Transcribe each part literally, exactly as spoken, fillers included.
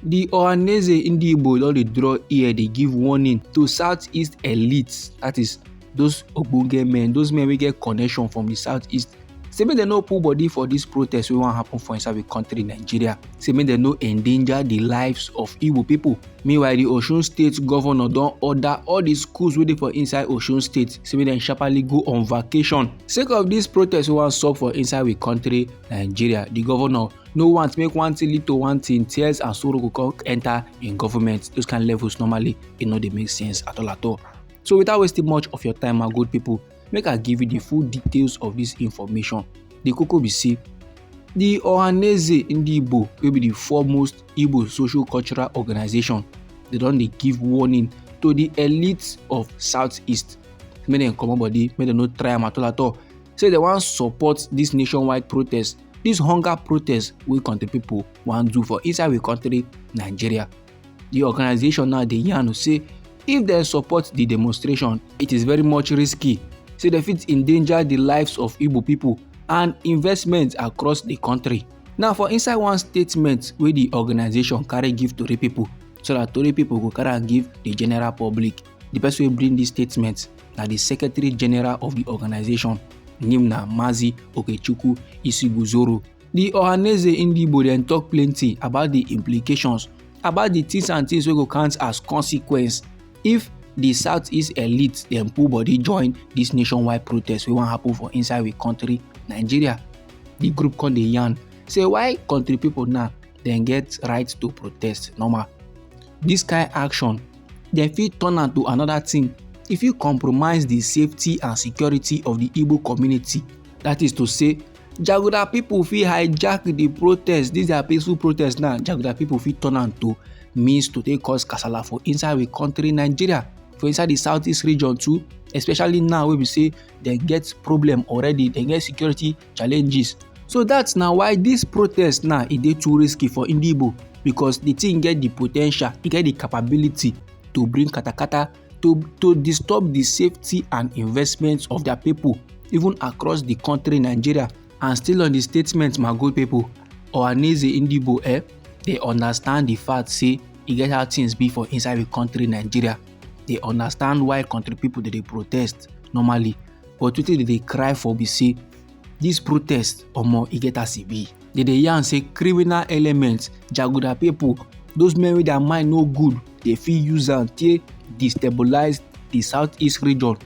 The Ohaneze Ndigbo don dey draw ear, dey give warning to Southeast elites, that is those ogbonge men, those men wey get connection from the Southeast. Say make dem no put body for this protest wey wan happen for inside the country, Nigeria. Say make dem no endanger the lives of Igbo people. Meanwhile, the Osun State governor don order all the schools wey dey for inside Osun State, say make dem sharply go on vacation. Sake of this protest wey wan sup for inside we country, Nigeria, the governor no want make one thing lead to one thing, tears and sorrow go come enter in government. Those kind levels normally, e no dey make sense at all at all. So without wasting much of your time, my good people, make I give you the full details of this information. The koko be say, the Ohaneze Ndigbo, wey be the foremost Igbo social cultural organization, they don dey give warning to the elites of Southeast. Make dem comot body, make dem no try am at all at all. Say they wan support this nationwide protest, this hunger protest wey country people wan do for inside we country, Nigeria. The organization now dey yarn say if dem support the demonstration, it is very much risky. Say dem fit endanger the lives of Igbo people and investment across the country. Now, for inside one statement wey the organization carry give tori people, so that tori people go carry am give the general public, the person wey bring this statement na the secretary general of the organization, name na Mazi Okechukwu Isiguzoro. The Ohaneze Ndigbo dem talk plenty about the implications, about the things and things wey go count as consequence if the Southeast elite dem pull body join this nationwide protest wey wan happen for inside we country, Nigeria. The group come dey yarn say why country people now dem get right to protest normal. This kind action dem fit turn am to another thing. E fit compromise the safety and security of the Igbo community. That is to say, Jaguda people fit hijack the protest, this their peaceful protest now. Jaguda people fit turn am to means to take cause kasala for inside we country, Nigeria, for inside the Southeast region too, especially now wey be say dem get problem already, dem get security challenges. So that's na why this protest now e dey too risky for Ndigbo, because the thing get the potential, e get the capability to bring katakata, to to disturb the safety and investments of their people, even across the country, Nigeria. And still on the statement, my good people, Ohaneze Ndigbo, eh, they understand the fact say e get how things be for inside the country, Nigeria. They understand why country people dey dey protest normally, but wetin they dey cry for be say this protest, omo, e get as e be. They dey yarn say criminal elements, Jaguda people, those men wey their mind no good, they fit use am take destabilize the Southeast region.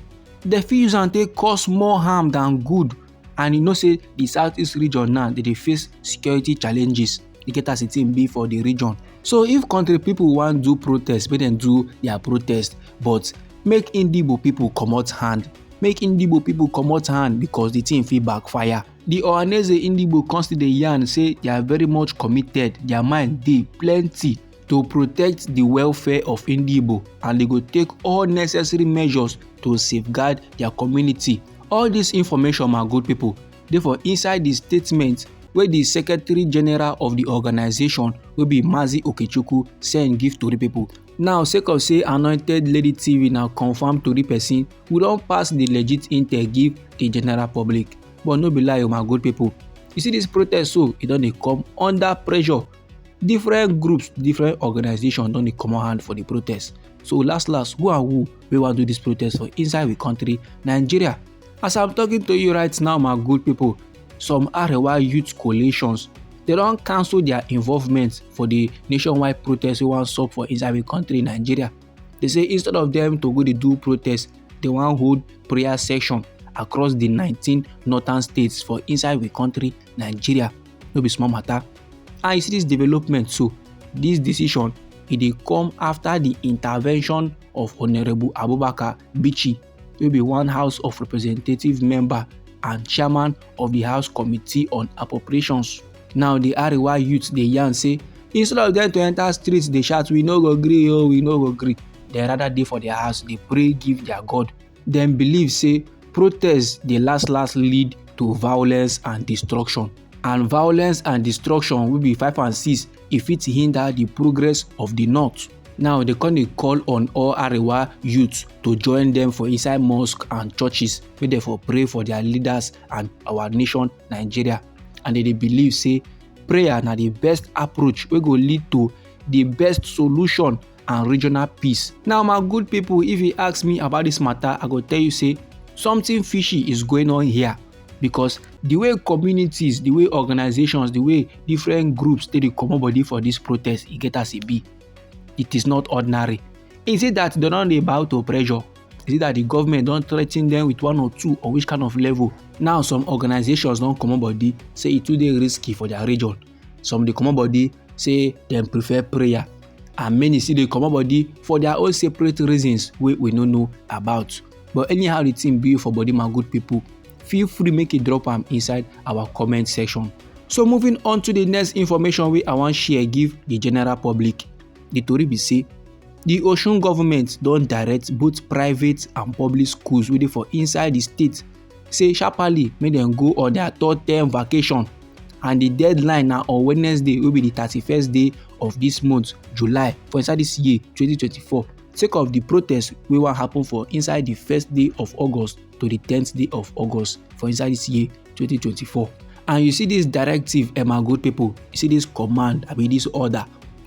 They fit use am take cause more harm than good. And you know say the Southeast region now, they dey face security challenges. E get as e thing be for the region. So if country people wan do protest, make dem do their protest, but make Ndigbo people comot hand. Make Ndigbo people comot hand, because the thing fit backfire. The Ohaneze Ndigbo come still dey yarn say they are very much committed, their mind dey plenty to protect the welfare of Ndigbo, and they go take all necessary measures to safeguard their community. All this information, my good people, dey for inside the statement wey the secretary general of the organization, wey be Mazi Okechukwu, send give tori people. Now, sake of say Anointed Lady T V na confirm tori person, we don pass the legit intel give the general public. But no be lie o, my good people. You see this protest so, e don dey come under pressure. Different groups, different organizations don dey comot hand for the protest. So last last, who and who wey wan do this protest for inside we country, Nigeria? As I'm talking to you right now, my good people, some Arewa youth coalitions, they don cancel their involvement for the nationwide protest wey wan sup for inside we country, Nigeria. They say instead of them to go dey do protest, they wan hold prayer session across the nineteen northern states for inside we country, Nigeria. No be small matter. And you see this development so, this decision, e dey come after the intervention of Honorable Abubakar Bichi, wey be one House of Representative member and chairman of the House Committee on Appropriations. Now the Arewa youth dey yarn say instead of them to enter streets dey shout, "We no go gree o, we no go gree," they rather dey for their house dey pray give their God. Dem believe say protest dey last last lead to violence and destruction. And violence and destruction wey be five and six, e fit hinder the progress of the north. Now they come dey call on all Arewa youth to join them for inside mosque and churches, make dem for pray for their leaders and our nation, Nigeria. And they dey believe say prayer na the best approach wey go lead to the best solution and regional peace. Now, my good people, if you ask me about this matter, I go tell you say something fishy is going on here, because the way communities, the way organizations, the way different groups take dey comot body for this protest, e get as e be. It is not ordinary. Is it that dem don dey bow to pressure? Is it that the government don threaten them with one or two, or which kind of level? Now, some organizations don comot body say e too dey risky for their region. Some dey comot body say dem prefer prayer, and many still dey comot body for their own separate reasons wey we no know about. But anyhow the thing be for body, my good people, feel free make you drop am inside our comment section. So, moving on to the next information wey I wan share give the general public. The tori be say the Osun government don direct both private and public schools wey dey for inside the state say sharply make dem go on their third term vacation, and the deadline na on Wednesday, wey be the thirty-first day of this month, July, for inside this year, twenty twenty-four, sake of the protest wey wan happen for inside the first day of August to the tenth day of August for inside this year, twenty twenty-four. And you see this directive, eh, my good people, you see this command, I mean this order,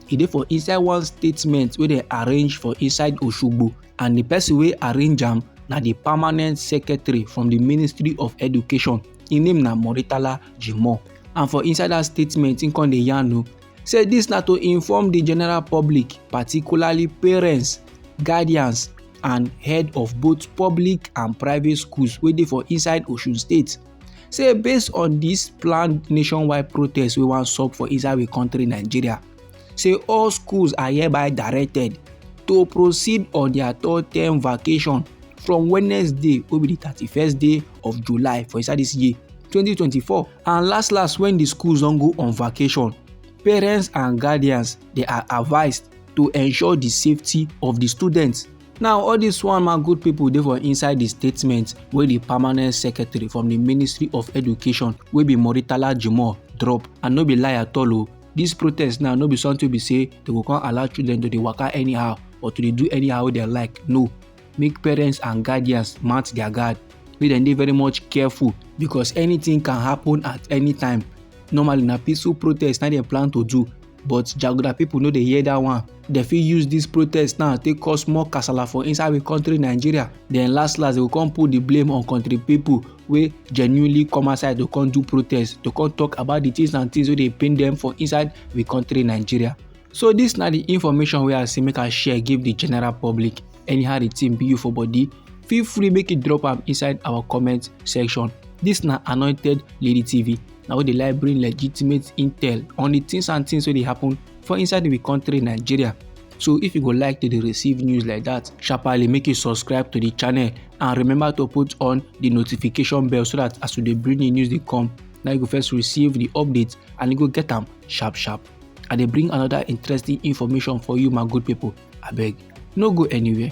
e dey for inside one statement wey dem arrange for inside Osogbo, and the person wey arrange am na the permanent secretary from the Ministry of Education. Im name na Moritala Jimoh. And for inside that statement, im come dey yarn o say this na to inform the general public, particularly parents, guardians, and head of both public and private schools wey dey for inside Osun State, say based on this planned nationwide protest wey wan sup for inside we country, Nigeria, say all schools are hereby directed to proceed on their third term vacation from Wednesday, wey be the thirty-first day of July for inside this year, twenty twenty-four. And last last, when the schools don go on vacation, parents and guardians, they are advised to ensure the safety of the students. Now, all this one, my good people, dey for inside the statement wey the permanent secretary from the Ministry of Education, wey be Moritala Jimoh, drop. And no be lie at all o. This protest now no be something be say they go come allow children to dey waka anyhow or to dey do anyhow wey dem like. No. Make parents and guardians mount their guard. Make dem dey very much careful, because anything can happen at any time. Normally, na peaceful protest na dem plan to do, but jaguda people no dey hear that one. Dem fit use this protest now take cause more kasala for inside we country, Nigeria. Then last last, they go come put the blame on country people wey genuinely come outside to come do protest, to come talk about the things and things wey dey pain them for inside we country, Nigeria. So this na the information wey I say make I share give the general public. Anyhow the thing be you for body, feel free make you drop am inside our comment section. This na Anointed Lady T V. Na we dey like bring legitimate intel on the things and things wey dey happen for inside the country, Nigeria. So if you go like to dey receive news like that, sharply make you subscribe to the channel, and remember to put on the notification bell, so that as we dey bring the news dey come, now you go first receive the update and you go get am sharp sharp. I dey bring another interesting information for you, my good people. Abeg, no go anywhere.